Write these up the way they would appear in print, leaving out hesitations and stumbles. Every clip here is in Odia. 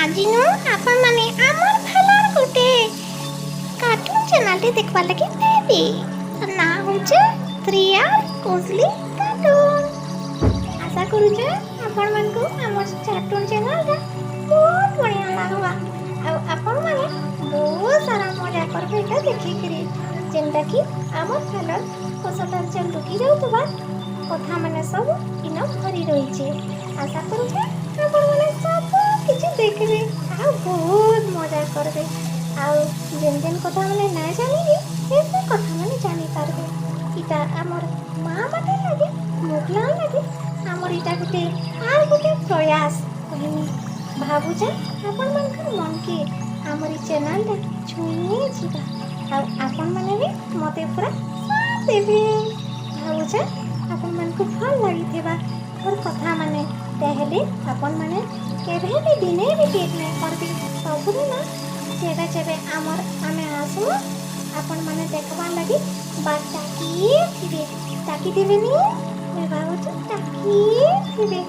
ଆଜିନୁ ଆପଣମାନେ ଆମର ଭେଲର ଗୋଟେ କାର୍ଟୁନ ଚ୍ୟାନେଲଟେ ଦେଖିବାର ଲାଗି ପାଇବେ। ତାର ନାଁ ହଉଛେ 3ଆର୍ କୋଜଲି କାର୍ଟୁନ। ଆଶା କରୁଛେ ଆପଣମାନଙ୍କୁ ଆମର କାର୍ଟୁନ ଚ୍ୟାନେଲଟା ବହୁତ ବଢ଼ିଆ ଲାଗ୍ବା ଆଉ ଆପଣମାନେ ବହୁତ ସାରା ମଜା କରିବେ ଏଇଟା ଦେଖିକିରି, ଯେନ୍ଟାକି ଆମର ଭେଲର କୋଶଟାର ଯେନ୍ ଲୁକି ଯାଉଥିବା କଥା ମାନେ ସବୁ ଇନ ଭରି ରହିଛେ। ଆଶା କରୁଛେ ଆପଣମାନେ ସବୁ କିଛି ଦେଖିବେ ଆଉ ବହୁତ ମଜା କରିବେ ଆଉ ଯେନ୍ ଯେନ୍ କଥା ମାନେ ନାଇଁ ଜାଣିବି, ସେ ସେ କଥା ମାନେ ଜାଣିପାରିବେ। ଇଟା ଆମର ମା ମାନେ ଲାଗି, ମୁଗଲା ଲାଗି ଆମର ଇଟା ଗୋଟେ ଆର୍ ଗୋଟେ ପ୍ରୟାସ କହିମି। ଭାବୁଛେ ଆପଣମାନଙ୍କର ମନକେ ଆମର ଏଇ ଚ୍ୟାନେଲଟା ଛୁଇଁ ଯିବା ଆଉ ଆପଣମାନେ ବି ମୋତେ ପୁରା ସାଥ୍ ଦେବେ। ଭାବୁଛେ ଆପଣମାନଙ୍କୁ ଭଲ ଲାଗିଥିବା ମୋର କଥା ମାନେ। ତାହେଲେ ଆପଣମାନେ କେବେ ବି ଦିନେ ବି ଡେରି ନାଇଁ କରିବେ। ସବୁଦିନ ଯେବେ ଯେବେ ଆମର ଆମେ ଆସମୁ, ଆପଣମାନେ ଦେଖବାର୍ ଲାଗି ବା ତାକି ଥିବେ। ତାକିଥିବେନି? ମୁଇଁ ଭାବୁଛି ତାକି ଥିବେ।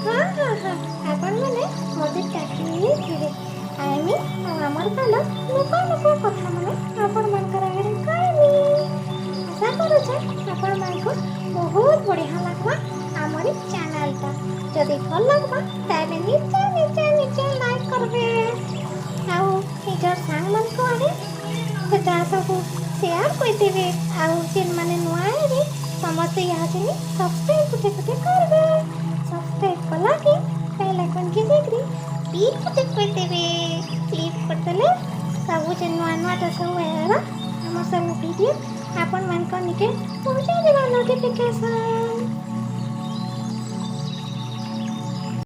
ହଁ, ଆପଣମାନେ ମୋତେ ତାକିଥିବେ। ଆଇମି ଆଉ ଆମର ଭଲ ନୂଆ ନୂଆ କଥା ମାନେ ଆପଣମାନଙ୍କର ଆଗରେ କହିମି। ଆଶା କରୁଛେ ଆପଣମାନଙ୍କୁ ବହୁତ ବଢ଼ିଆ ଲାଗ୍ବା ଆମରି ଚ୍ୟାନେଲଟା। ଯଦି ଭଲ ଲାଗ୍ବା, ତାହେଲେ ନିଶ୍ଚୟ ନିଶ୍ଚୟ ନିଶ୍ଚୟ ଲାଇକ୍ କରିବେ ଆଉ ନିଜର ସାଙ୍ଗମାନଙ୍କୁ ଆଗେ ସେଟା ସବୁ ସେୟାର କରିଦେବେ। ଆଉ ଯେନ୍ମାନେ ନୂଆ ହେବେ, ସମସ୍ତେ ଇହାଚିନି ସବସ୍କ୍ରାଇବ୍ ଗୋଟେ ଗୋଟେ କରିବେ। ସବସ୍କ୍ରାଇବ୍ କଲା କି ବେଲ୍ ଆଇକନ୍କେ ଯାଇକରି କ୍ଲିକ୍ ଗୋଟେ କରିଦେବେ। କ୍ଲିକ୍ କରିଦେଲେ ସବୁ ଯେ ନୂଆ ନୂଆଟା ସବୁ ହେବା, ଆମର ସବୁ ଭିଡ଼ିଓ ଆପଣମାନଙ୍କ ନିକେ ପହଞ୍ଚାଇ ଦେବା ନୋଟିଫିକେସନ୍।